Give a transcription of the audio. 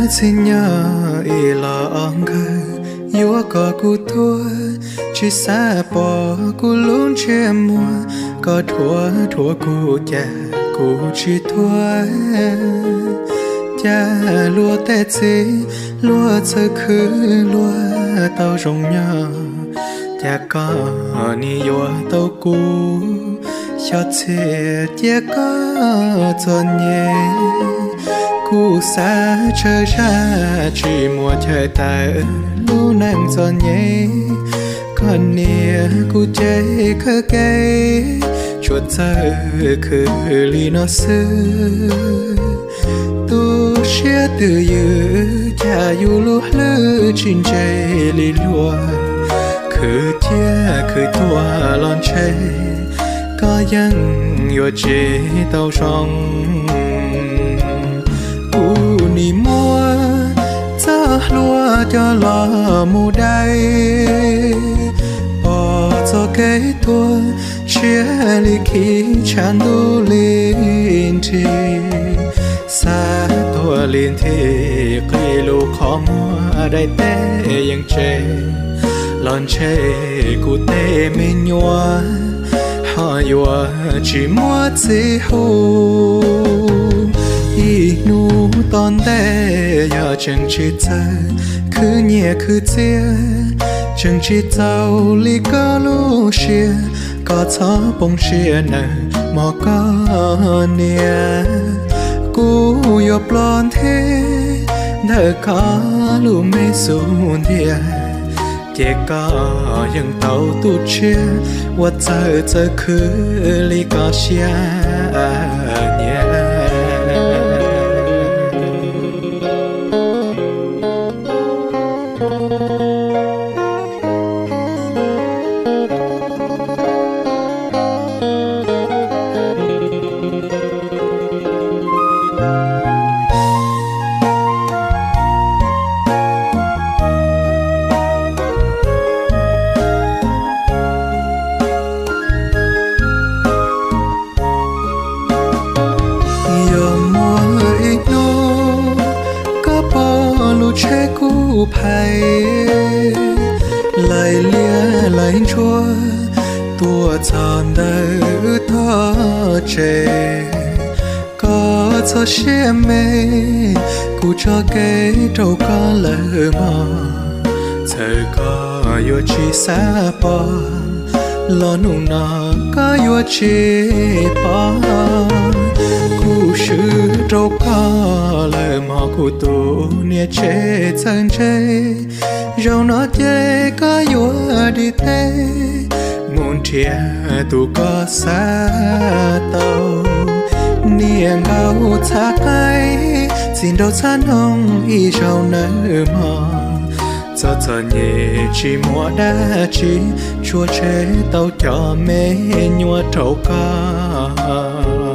Txij no ib los ob nkawm, yuav kom kuv tuag, tsis xav pom kuv lub ntsej muag, koj dhuav dhuav kuv cas kuv tsis tuag. Cas luag tej txiv luag txawj khwv luag tau zoo nyob, cas koj nim yuav tau kuv, xyov txhia cia koj txom nyem. Kuv xav tsawg zaj tsis muaj chaw tawm lub neej txom nyem, koj niam kuv cev khawb kev, tsuas txawj khwv li no xwb. Tu siab twj ywm cas yus lub hlwb tsis ntse li luag, khwv ciaj khwv tuag los ntshe koj yeej yuav tsis tau zoo. Kuv nim muab txoj hlua coj los mus dai, pom txoj kev tuag tshiab li khib tshav ntuj li nrig, xav tuag li nthi qi lub qhov muag, daim teb yeej tseg los ntshe kuv tej me nyuam ho yuav tsis muaj txiv hu. Ib hnub tom ntej yog tseem tsis txawj khwv nyiaj khwv txiaj, tseem tsis txaus li koj lub siab, koj txhob poob siab nawb mog koj niam. Kuv yuav ploj nthi ntawm koj lub me xub ntiag, ces koj yeej tau tu siab ua txawj txawj khwv li koj siab nyiam. Yog muaj ib hnub koj pom lub tsheb kuv phais, laim liab laim ntsuab tuaj txog ntawm wb tog tsev, koj txhob siab me, kuv tso kev rau koj lawm mog. Txawm koj yuav tsis xav pom los hnub no koj yuav tsis pom, kuv swb rau koj lawm mog kuv tus niam tsev txawj ntse. Zaum no ces koj yuav dim teb mus nrhiav tus koj xav tau, niam nkauj txhav qaib, txiv nraug txhav noog ib zaug nawb mog. Txom txom nyem tsis muaj dab tsi, tshuav tseg tau cov me nyuam rau koj.